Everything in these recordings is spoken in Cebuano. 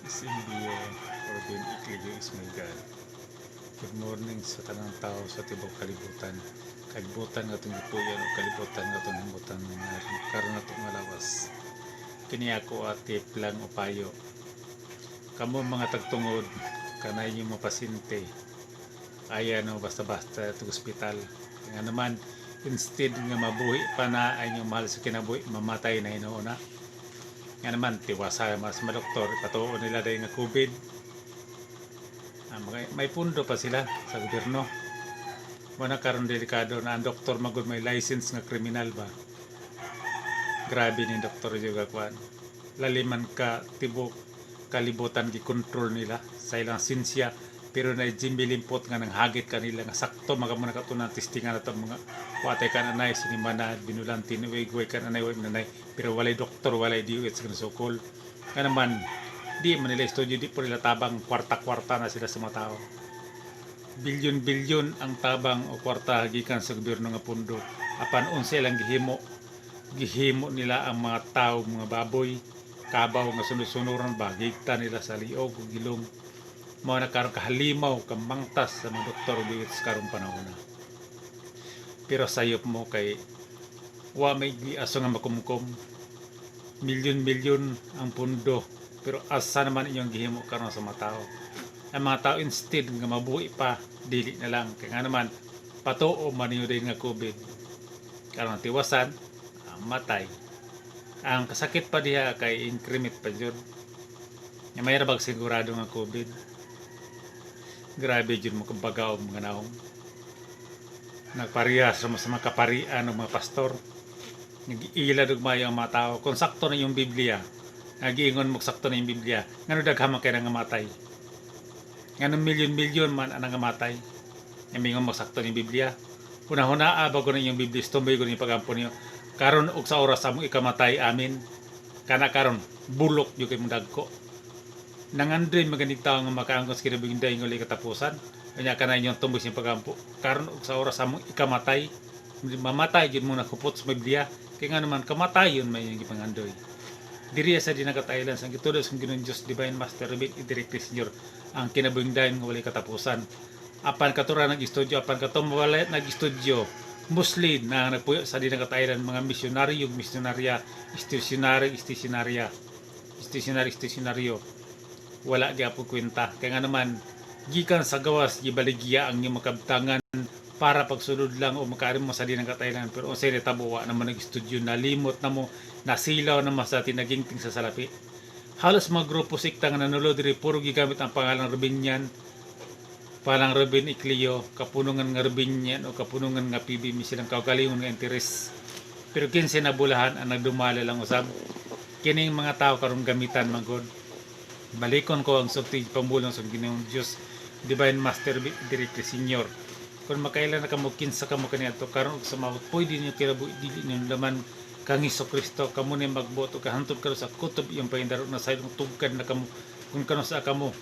SMBO Robin Ecleo is my God. Good morning sa tanang tao sa tibok kalibutan. Kalibutan nga itong gipuy-an o kalibutan nga itong himutan nga karon nato nga lawas. Kini ako tip lang o payo. Kamo mga tagtungod, kanay yung mga pasyente. Aya no basta-basta itong ospital. Nga naman, instead nga mabuhi pa na ay inyong mahal sa kinabuhi, mamatay na hinuon na. Nga naman, tiwasa mas madoktor, ipatuo nila dahil nga COVID. Ah, may pundo pa sila sa gobyerno. Muna karon delikado na ang doktor magud may license nga kriminal ba. Grabe ni doktor juga kwan. Laliman ka tibok kalibutan gi-control nila sa ilang sinsya, pero na Jimmy Limpot nga nang hagit kanila nga sakto mga muna katunan testingan na mga watay kan anay sinimana binulan tinuig way kan anay way nanay, pero walay doktor, walay DOH nga sukol. Nga naman di man nila studio, di po nila tabang, kwarta-kwarta na sila sa mga tao. Bilyon-bilyon ang tabang o kwarta gikan sa gobyerno nga pundo, apan unsa ilang gihimo? Gihimo nila ang mga tao mga baboy, kabaw nga sunod-sunuran ba, gigta nila sa liog ug ilong. Mao na karon kahalimaw kamangtas sa mga doktor DOH karong panahon na. Pero sayop mo kay wa may giaso nga makumkum. Milyon-milyon ang pundo, pero asa naman inyong gihimo karon sa mga tao? Ang mga tao, instead nga mabuhi pa, dili na lang, kay nga naman patuo man ninyo din nga COVID. Karon tiwasan ang matay. Ang kasakit pa diha kay increment pa jud nga may bag sigurado nga COVID. Grabe jud mo kumbaga og mga naong nagparehas sa mga kaparian ng mga pastor. Nag-iila og maayo ang mga tao. Kung sakto na yung Biblia, nagiingon mo sakto na yung Biblia, ngano daghan man kay nangamatay? Ngano milyon-milyon man ang nangamatay? Nga mingon mo sakto ni Biblia. Una-huna bago na inyong Biblia, tumboy ko ni pagampo niyo. Karon og sa oras among ikamatay, amin. Kana karon bulok gyud kay mong dagko. Nangandoy maganig tao nga makaangkon sa kinabuhing dayon nga walay katapusan. Kanya kana inyong tumboy sa pagampo. Karon og sa oras among ikamatay, mamatay gyud mo nakupot sa Biblia. Kay nga naman kamatayon may inyong gipangandoy. Diri sa Dinagat Islands ang gitudlo sa Ginoong Dios Divine Master Ruben Directly Senior ang kinabuhing dayon nga walay katapusan. Apan katura nag-estudyo, apan katong wala nag-estudyo, mostly na nagpuyo sa Dinagat Island mga misyonaryo, misyonarya, stationary, stationarya, stationary, stationaryo. Wala gyapon kwenta. Kaya nga naman, gikan sa gawas, gibaligya ang inyong makabtangan para pagsulod lang o makaari mo sa Dinagat Island, pero unsay nitabo? Wa naman nag-studio, nalimot na mo, nasilaw na mas sa tinaginting sa salapi. Halos mga grupo sikta nga nanulo diri puro gigamit ang pangalang Rubinian, pangalang Ruben Ecleo, kapunungan nga Rubinian o kapunungan nga PBM silang kaugalingon nga interes. Pero kinsa nabulahan ang nagdumala lang usab kining mga tao karon gamitan man gud. Balikon ko ang sulti pambulong sa Ginoong Dios Divine Master Directly Senior. Kung makailan na kamo, kinsa kamo kaniadto karon ug sa mawot, pwede niyo kinabuhi dili niyo laman kang Hesus Kristo. Kamo ni magbuot og kahantod karon sa kutob iyong pahindaro na sa tugkad na kamo kung kano sa kamo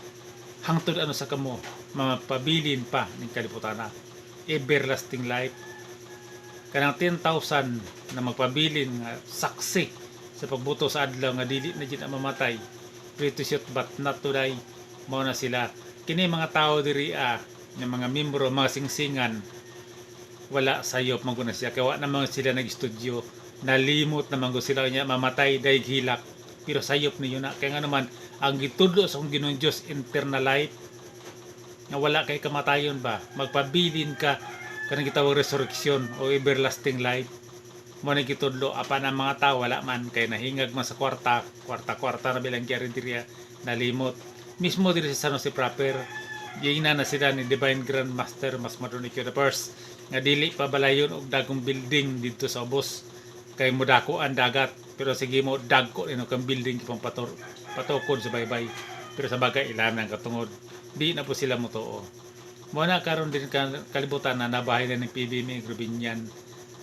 hangtod ano sa kamo mapabilin pa ning kalibutan na everlasting life, kanang 10,000 na magpabilin nga saksi sa pagbuto sa adlaw nga dili na jud ang mamatay, free to shoot but not to die. Mao na sila kini mga tao diri nga mga membro, mga singsingan. Wala, sayop man gud na siya kay wa naman sila nag-studio, nalimot naman gud sila niya mamatay dahil hilak. Pero sayop ninyo na, kaya nga naman ang gitudlo sa akong Ginoong Dios, eternal life nga wala kay kamatayon ba, magpabilin ka kanang gitawag resurrection o everlasting life mo na gitudlo. Apan ang mga tao wala man, kay nahingag man sa kwarta, kwarta kwarta na bilang gyari diri, nalimot mismo diri sa San Jose proper. Giingnan na sila ni Divine Grand Master Mas Madronico the First nga dili pa balayon og dagkong building didto sa ubos kay mudako ang dagat, pero sige mo dagko nino kang building pang pator patukod sa baybay. Pero sa bagay ilan ang katungod, di na po sila motuo. Mo na karon din kalibutan na nabahay na ng PBM Rubinian.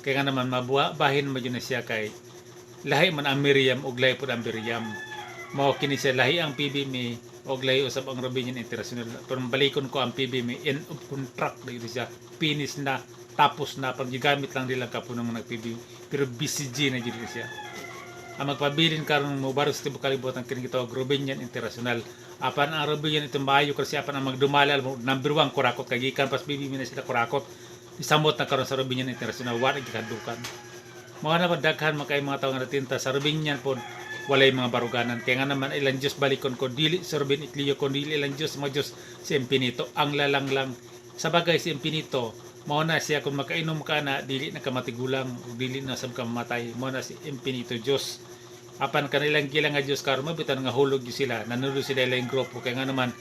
Kaya nga naman mabuha bahin mo na siya kay lahi man ang Miriam ug lahi pud ang Miriam. Mao kini siya, lahi ang PBM og lahi usab ang Rubinian International. Pero balikon ko ang PBM, end of contract na yun siya, finish na, tapos na, pag gigamit lang nila kapunong nag PBM, pero BCG na jud siya. Ang magpabilin karon mo barog sa tibuok kalibutan, kini gitawag Rubinian International. Apan ang Rubinian ito maayo kasi, apan ang magdumala number 1 kurakot, kay gikan pas bibi na sila kurakot. Isamot na karon sa Rubinian International, wa gikadukan. Mga na daghan man kay mga tawo nga natinta sa Rubinian pod, walay mga baruganan. Kaya nga naman ilang Diyos, balikon ko, dili sa Rubin Iclio ko, dili ilang Diyos, mga Diyos si Empinito. Ang lalang lang sa bagay si Empinito, mao na siya kung makainom ka na dili na ka matigulang o dili na sab ka mamatay. Mao na si Empinito Diyos. Apan kanilang gilang nga Diyos karon, mabitan nga hulog gyud sila, nanulo sila ilang grupo. Kaya nga naman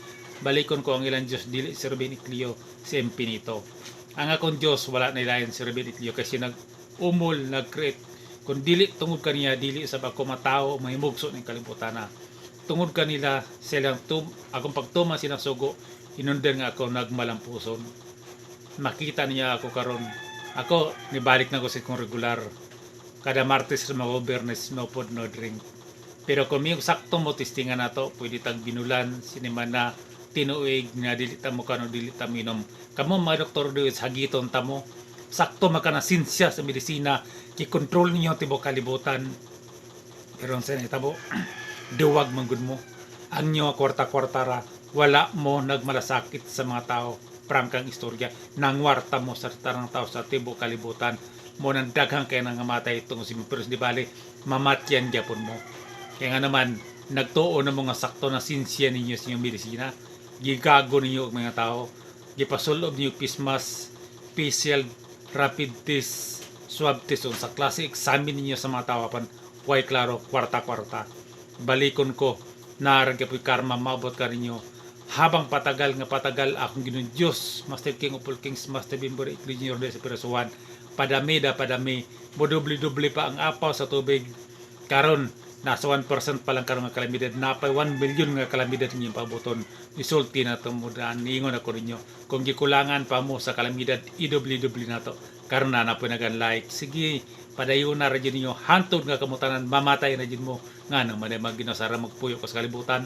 balikon ko, ang ilang Diyos dili si Ruben Iclio, si Empinito. Ang akong Diyos wala na ilayan si Ruben Iclio kasi nag umol, nag-create. Kung dili tungod kaniya, dili sab ako matao, mahimugso ning kalibutan na. Tungod kanila silang tum akong pagtuman silang sugo, inundan nga ako nagmalampuson. Makita niya ako karon, ako nibalik na ko sa kong regular kada Martes sa mga Biyernes, no food, no drink. Pero kung may sakto mo testingan nato, pwede tag binulan, sinimana, tinuig nga dili ta mo kano, dili ta minom. Kamo mga doktor do hagiton ta mo. Sakto maka na sinsya sa medisina, ki-control ninyo tibuok kalibutan. Pero ang sa nahitabo, duwag man gud mo. Ang inyo kwarta-kwarta ra, wala mo nagmalasakit sa mga tao. Prangkang istorya, nangwarta mo sa tanang tao sa tibuok kalibutan mo, nang daghang kay nang matay tungod si, pero di bali mamatyan gyapon mo. Kaya nga naman nagtuo ng mga sakto na sinsya ninyo sa inyong medisina, gigago ninyo og mga tao, gipasulob ninyo Christmas facial, rapid test, swab test, sa klase examine ninyo sa mga tao, apan way klaro, kwarta-kwarta. Balikon ko, naarang gyapon karma maabot ka ninyo habang patagal nga patagal. Akong Ginoong Diyos, Master King of all Kings, Master Bimbo Junior de sa Pirasuan, padami da padami, modoble-doble pa ang apaw sa tubig. Karon nasa 1% pa lang karon nga kalamidad, napay 1 million nga kalamidad inyong pabuton. Isulti na to mo daan, niingon ako ninyo, kung gikulangan pa mo sa kalamidad, i-doble-doble na to. Karon na na po nagan like, sige, padayon na ra jud ninyo hantod nga kamutanan mamatay na jud mo. Nga nang man magginasara magpuyo ko sa kalibutan.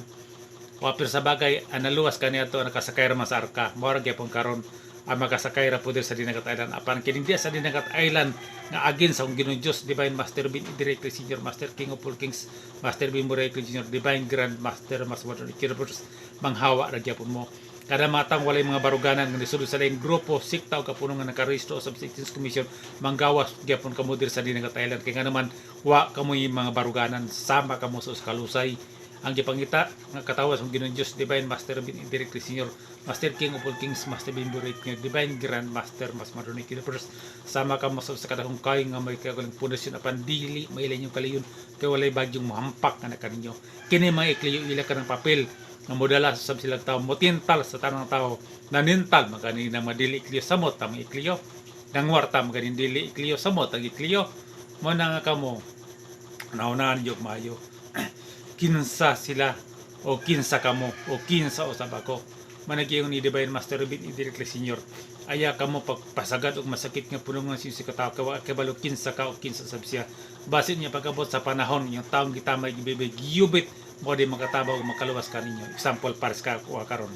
O pero sa bagay, ang naluwas kaniya to nakasakay ra man sa arka. Mao ra gyapon karon ang makasakay ra po sa Dinagat Island. Apan kining diya sa Dinagat Island nga agin sa akong Ginoong Diyos, Divine Master Bin Directly Senior Master King of all Kings, Master Bin Directly Junior, Divine Grand Master Mas Water Universe, manghawa ra gyapon mo. Kada matang walay mga baruganan nga nisulod sa laing grupo, sikta o kapuno nga nakarehistro sa Exchange Commission, manggawas gyapon kamo diri sa Dinagat Island. Kaya nga naman, wa kamoy mga baruganan, sama kamo sa kalusay. Ang gipangita nga katawas ng Ginoong Diyos, Divine Master Bin Directly Senior Master King of all Kings, Master Bin Burik, Divine Grand Master Mas Madonic Universe, sama ka mo sa kadakong kay nga may kagaling pundasyon, apan dili mailan yung kaliyon kay walay bagyong mohampak nga nakaninyo. Kini mga ikliyo ila ka ng papel nga modala sa silang tao, motintal sa tanang tao, nanintal magani na madili ikliyo, samot ang ikliyo, nangwarta maganin dili ikliyo, samot ang ikliyo. Mo na nga kamo naunahan yung maayo kinsa sila o kinsa kamo o kinsa usab ako. Managiyong ni Divine Master Ruben Indirectly Senior, aya kamo pagpasagad og masakit nga punong nga si katawo ka kabalo kinsa ka o kinsa sab siya. Basin niya pag-abot sa panahon yung taong gitamay gibibig giyubit mo di makatabaw og makaluwas ka ninyo. Example, pares ka kuha karon,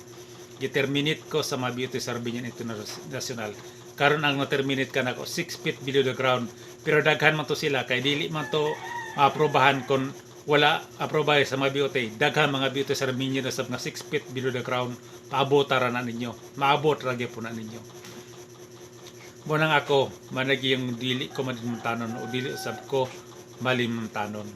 giterminate ko sa mga beauty Sarbinian International. Karon ang na-terminate ka nako 6 feet below the ground, pero daghan man to sila kay dili man to aprobahan kon wala aprobahe sa mga beauty. Daghan mga beauty sa Armenia na sa mga 6 feet below the ground, paabot ra na ninyo, maabot ra gyapon na ninyo. Mo nang ako managi yung dili ko malimtanon o dili sab ko malimtanon.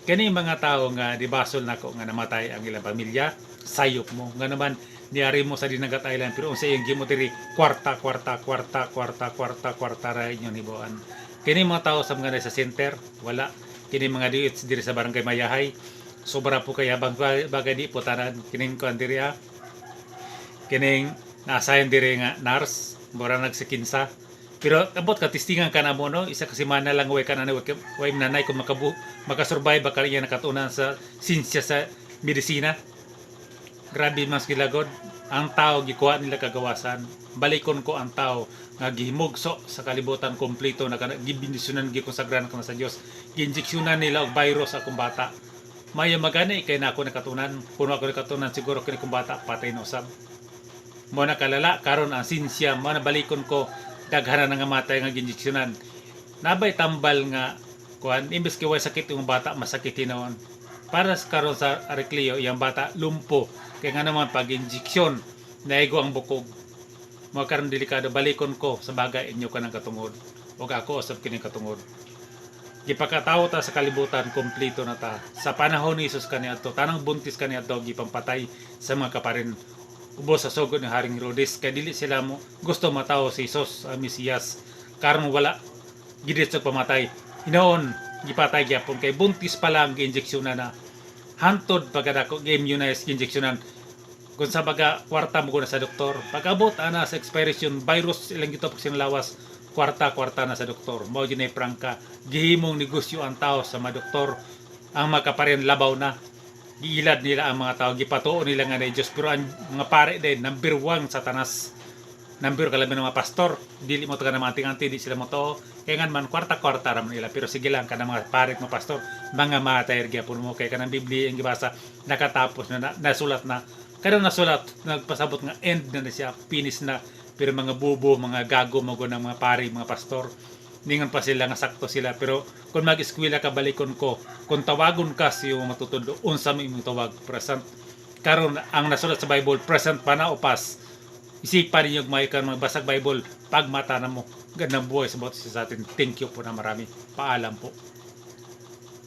Kani mga tao nga dibasol nako nga namatay ang ilang pamilya, sayop mo. Nga naman niari mo sa Dinagat Island, pero unsa iyang gimo diri? Kwarta, kwarta, kwarta, kwarta, kwarta, kwarta ra inyong hibuan. Kini mga tao sa mga nasa center, wala kini mga diits diri sa Barangay Mayahay, sobra po kaya bagay di po tanan kining kuan diri, ah. Kining naasayan diri nga nurse, mura nagsikinsa, pero abot ka testingan ka na mo, no, isa ka semana lang, way ka na way, way nanay kung makasurvive ba ka iya nakatunan sa sinsya sa medisina. Grabe mas gilagod ang tao, gikuha nila kagawasan. Balikon ko, ang tao nga gihimugso sa kalibutan kompleto na kana, gibindisyonan, gikonsagran ka na sa Dios, giinjeksyonan nila og virus akong bata. Maya magani kay na ako nakatunan. Kuno ako nakatunan, siguro kini kong bata patay na usab. Mo na kalala karon ang sinsya. Mo na balikon ko, daghan na nga matay nga ginjeksyonan. Nabay tambal nga Kuan, imbes kay way sakit yung bata, masakit tinuod. Para sa karon sa Recleo, iyang bata lumpo. Kaya nga naman pag injection, naigo ang bukog. Mga karon delikado, balikon ko sa bagay inyo kanang katungod. O ako usab kini katungod. Gipakatawo ta sa kalibutan, kompleto na ta. Sa panahon ni Jesus kaniadto, tanang buntis kaniadto gipampatay sa mga kaparin. Ubos sa sugod ni Haring Herodes kay dili sila mo gusto matawo si Jesus ang Mesiyas. Karon wala gidit sa pamatay. Hinoon gipatay gyapon kay buntis pa lang gi-injeksyonan na. Hantod pagkadako gi-immunize, gi-injeksyonan. Kung sa baga kwarta mo na sa doktor. Pag-abot ana sa expiration, virus ilang gitupok silang lawas, kwarta kwarta na sa doktor. Mao gyud nay prangka, gihimong negosyo ang tao sa mga doktor. Ang mga kaparin labaw na giilad nila ang mga tao, gipatuo nila nga na Diyos, pero ang mga pare din number one satanas, number kalabi ng mga pastor, dili mo taga ng mga anting-anting, di sila mo to kaya nga man kwarta kwarta raman nila. Pero sige lang, kanang mga pare, mga pastor, mga matay gyapon mo kay kanang Biblia ang gibasa nakatapos na, nasulat na, kanang nasulat nagpasabot nga end na, na siya, finish na. Pero mga bubo, mga gago mo ng mga pare, mga pastor, ningon pa sila nga sakto sila. Pero kung mag-eskwela ka, balikon ko, kung tawagon ka sa iyong matutudlo, unsa may imong tawag? Present. Karon ang nasulat sa Bible, present pa na o past? Isipan ninyo may kan magbasag Bible pagmata na mo. Gandang buhay sa bawat isa sa atin. Thank you po na marami. Paalam po.